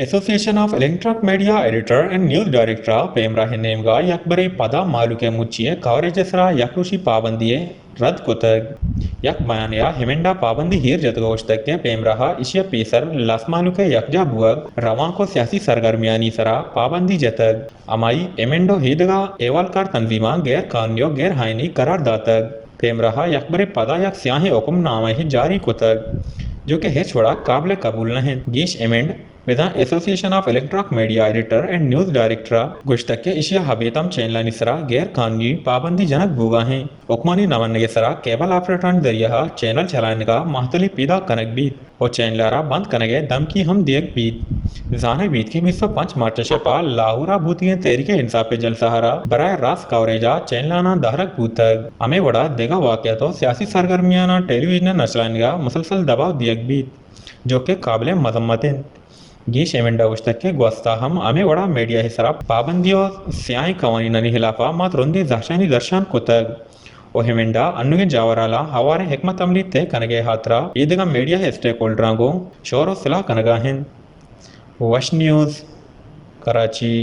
ایسوسی ایشن of electronic media editor and news director ءَ پیمراہ ءِ نیمگ ءَ یکبرے پدا مہلوک ءِ مچی ءِ کوریج ءِ سرا یک روچی پابندی ءِ رد کتگ۔ یک بیانے ءَ ہمنڈ ءَ پابندی ایر جتگ ءُ گوشتگ کہ پیمراہ ءَ ایشی ءَ پیسر لس مہلوک ءِ یکجاہ بوگ، روانک ءُ سیاسی سرگرمیانی سرا پابندی جتگ۔ ہمائی ہمنڈ ءُ ایدگہ احوالکار تنظیماں غیر قانونی ءُ غیر آئینی قرار داتگ۔ پیمراہ ءَ یکبرے پدا یک سیاہیں حکم نامہ ئے جاری کتگ، جو کہ ہچ وڑا قابل قبول نہ انت۔ گیش ہمنڈ بزاں ایسوسی ایشن of electronic media editor and news director ءَ گوشتگ کہ ایشی ءَ ابید ہم چینلانی سرا غیر قانونی پابندی جنگ بوگا انت۔ حکمانی نہ منگ ءِ سرا کیبل آپریٹرانی ذریعہ ءَ چینل چلائینگ ءَ معطلی پیداک کنگ بیت ءُ چینل ءَ را بند کنگ ءِ دھمکی ہم دیگ بیت۔ زانگ بیت کہ بیست ءُ پنچ مارچ ءَ شپ ءَ لاہور ءَ بوتگیں تحریک انصاف ءِ جلسہ ءَ را براہ راست کوریج ءَ چینلاناں دارگ بوتگ۔ ہمے وڑا دگہ واقعات ءُ سیاسی سرگرمیاناں ٹیلی ویژن ءِ نشرانیگ ءَ مسلسل دباؤ دیگ بیت، جو کہ قابل مذمت انت۔ گیش ہمنڈ ءَ گوشتگ کہ گوستا ہم ہمے وڑا میڈیا ءِ سرا پابندی ءُ سیاہیں قوانینانی خلاف ءَ ما ترندیں زہرشانی درشان کتگ ءُ ہمنڈ ءَ انوگیں جاورھالاں ہواریں حکمت عملی طے کنگ ءِ ہاترا ایدگہ میڈیا ءِ اسٹیک ہولڈراں گوں شور ءُ صلاح کنگا انت۔ وش نیوز، کراچی۔